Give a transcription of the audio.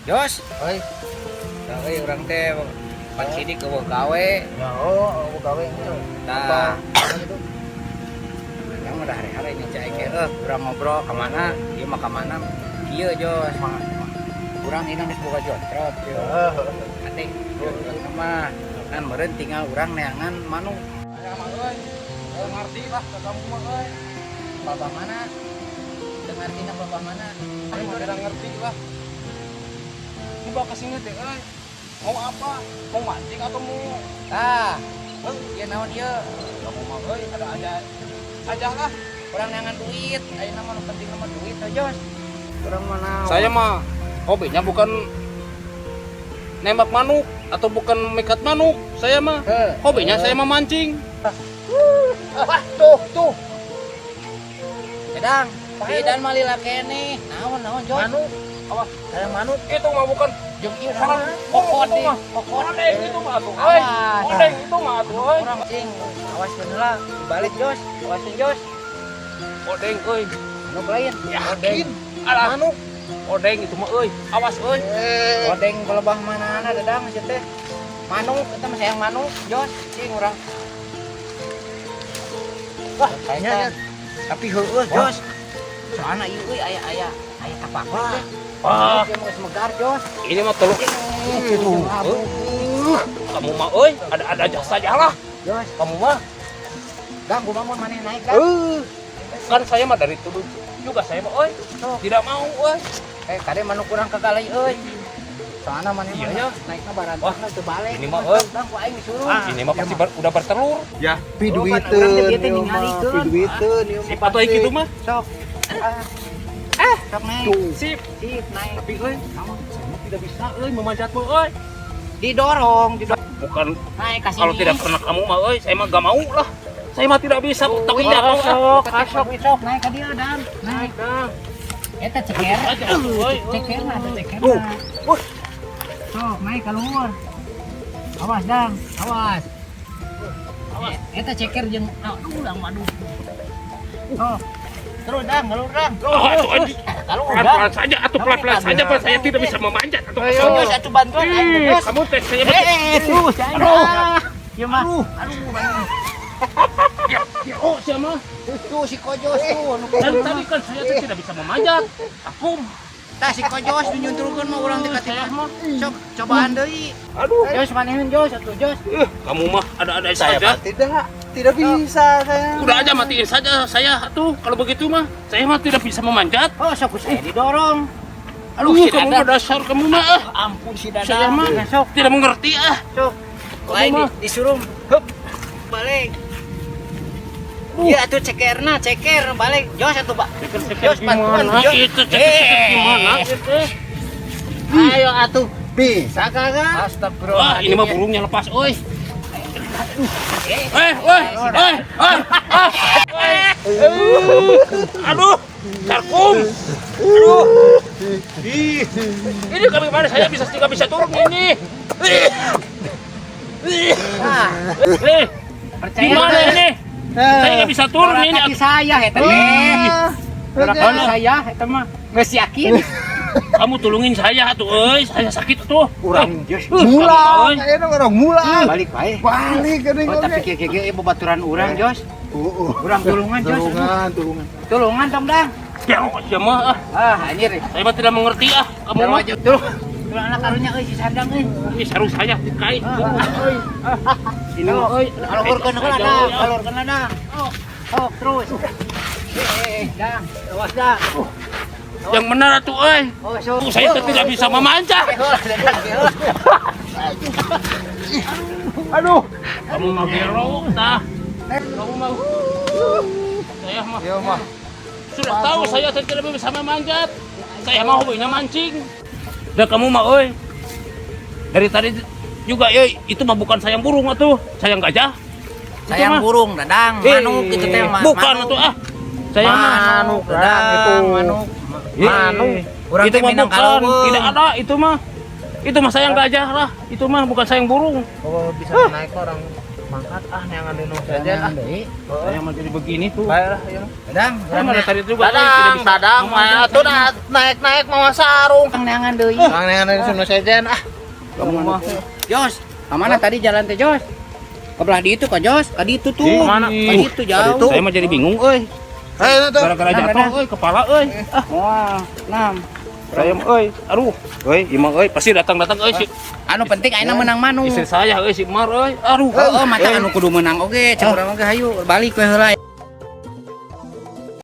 Jos, Oi, gawe urang teh pan sidik euweuh gawe. Ya, oh, gawe itu. Tah, Apa gitu? Urang udah hari-hari nya cai ke urang ngobrol ka mana? Ieu mah ka mana? Kieu, Jos. Urang ini geus boga jontrot kieu. Ate, jontrot mah kan meureun tinggal urang neangan manuk. Saya mah euy. Teu ngarti lah ke kamu mah euy. Babah mana? Teu ngartina babah mana? Saya mah tidak ngerti lah. Dibawa ke sini teh euy. Mau apa? Mau mancing atau mau Tah, ieu naon ieu? Kamu mah euy ada aja aja lah. Urang neangan duit, ayeuna mah nu penting mah duit teh, Jos. Urang mah naon? Saya mah hobinya bukan nembak manuk atau bukan mikat manuk. Saya mah Heuh. hobinya saya mah mancing. Wah, tuh, tuh. Edang, si Idan mah lila keneh. Naon, naon, Jos? Manuk. Awas. Hayang manuk. Itu mah bukan Jeung ieu Salah. naon? Kokot Itu nih, mah. kokot. Odeng itu mah atuh euy. Awas. Odeng itu mah atuh euy. Urang cing, awas heula, dibalik, Jos. Awasin, Jos. Odeng euy. Manuk lain. Yakin. Alah. Manuk. Odeng itu mah euy. Awas euy. Eh, Odeng pelebah mana dadang sih teh. Manuk, eta mah sayang manuk, Jos. Cing urang. Wah, nya, nya. Tapi heueuh, Jos. Soalna ieu euy aya aya aya tapak teh. Wah, Ieu mah geus megar, Jos. ini mah telur. Itu. Kamu mah euy, ada-ada aja saja lah. Jos, Kamu mah Gang, gua mau maneh naik kan? Kan saya mah dari dulu juga saya mah euy. Sok. Tidak mau euy. Eh, kade manuk kurang kegalai euy. Soalna maneh Iya, mah ya. naikna barantakna teu balik. Ini mah, euy. Dang, ku aing disuruh. Ini mah pasti udah bertelur. Ya, pi Oh, pan duiteun. urang teh bieu teh ieu mah, ningalikeun. Pi duiteun ieu mah. Sip atuh gitu mah. Sok. Ah. Ah, sok naik. Tuh. Sip. Sip, naik. Tapi euy, Kamu saya mah tidak bisa euy memanjat mah euy. didorong, didorong. Bukan Naik ka sini. kalau tidak karena kamu mah euy, saya mah gak mau lah. Saya mah tidak bisa takut jatuh ah. Sok, sok, sok, naik ka dieu dan. Naik. Dah. Eta ceker. Aja atuh, euy. Cekerna, eta cekerna. Tuh. Wah. Sok, naik ka luhur. Awas, Dang. Awas. Awas. Eta ceker jeung aduh, Dang, waduh. Sok. Terus, Dang, ngalur, Dang. Oh, atuh, anjing. Kalau udah. Pelan-pelan saja atau pelan-pelan saja, Pak. Saya tidak bisa memanjat atau Ayo, Jos, atuh bantuan aing, Ih, Jos. kamu tes saya Eh, terus, aing. Aduh. Ah, Ieu mah. Aduh, aduh. Ya, ya, oh, siapa? Tuh si Kojos tuh nu Dan tadi kan saya tuh tidak bisa memanjat. Aku Tah si Kojos nu nyuntrulkeun mah urang teh saya katika. mah. Sok cobaan deui. Aduh. Jos manehan Jos atuh Jos. Eh, kamu mah ada-ada Saya saja. mah tidak tidak bisa saya. Udah aja matiin saja saya tuh. Kalau begitu mah, saya mah tidak bisa memanjat. Oh, sok ku saya didorong. Aduh, si kamu Dadang. mah dasar kamu mah ah. Ampun si Dadang. Saya mah Nah, sok tidak mengerti ah. sok. Kamu Lain mah. disuruh. Hup. Balik. Iya atuh cekerna, ceker balik. Jos atuh, Pak. Ceker-ceker Jos bantuan, gimana? Jos. Itu ceker-ceker gimana? Itu. Ayo atuh. Bisa kagak? Astagfirullah. Wah, ini mah burungnya lepas, oi. Eh, eh, eh, eh, ah. Eh. Aduh, Sarkum. Aduh. Ih. Ini kami mana saya bisa tidak bisa turun ini. Ih. Ih. Ah, Eh, percaya gimana teh? ini? Saya nggak bisa turun Bola ini. kaki saya eta teh. Bola kaki Aduh. saya eta mah geus yakin. Kamu tulungin saya tuh, euy. Saya sakit tuh. Urang Jos mulang, euy. kayaknya orang mulang. Balik bae. Balik geuning Oh, tapi oge. kieu kieu babaturan urang, Jos. Oh, oh. Urang tulungan, Jos. Tulungan, tulungan. Tulungan dong, Dang. Ya, siapa mah ah. Ah, anjir. Saya mah tidak mengerti ah. Kamu Kamu mah. aja tulung. Tulung anak karunya euy si Sandang euy. Ini sarung saya kait. Ini mah euy. Kalurkeun heula, Dang. Kalurkeun Dang. Sok terus. Eh, Dang. Awas, Dang. Yang benar atuh euy. Oh, sok. Tuh, saya teh tidak bisa memanjat. Heula, Dang. Heula. Aduh. Kamu mah gero tah. Kamu mah saya mah Iya mah. sudah tahu saya teh tidak bisa memanjat. Saya mah hobinya mancing. Dan kamu mah euy. Dari tadi juga euy, itu mah bukan sayang burung atuh, sayang gajah. Itu Sayang mah. burung, Dadang. Eh, Manuk itu teh mah. Bukan manuk. atuh ah. Saya mah Manuk, Dadang, Dadang, itu. manuk. Eh, Manuk. Urang itu teh mah minang bukan, kalauweung. tidak ada itu mah. Itu mah sayang gajah lah. Itu mah bukan sayang burung. Kalau bisa naik orang Mangkat ah, neangan nu sejen ah. Deui. Saya mah jadi begini tuh. Bae lah ieu. Dadang, Saya mah dari tadi juga euy, tidak Dadang, bisa. dadang mah tuh naik-naik mawa sarung. Neangan deui. Urang neangan nu sejen ah. Kamu mah. Jos, kemana tadi jalan teh, Jos? Ke belah di itu kok, Jos? Ke di itu tuh. Di mana? Ke di itu jauh. Saya mah jadi bingung euy. Ayo tuh. Gara-gara Nah, jatuh nah. euy kepala euy. Ah, Wah, enam. saya mah euy. Aduh, euy, imah euy pasti datang-datang euy si Anu penting ayeuna menang manu. istri saya euy si Mar euy. Aduh. Oh, mata anu kudu menang oge, cek urang oge hayu balik we heula.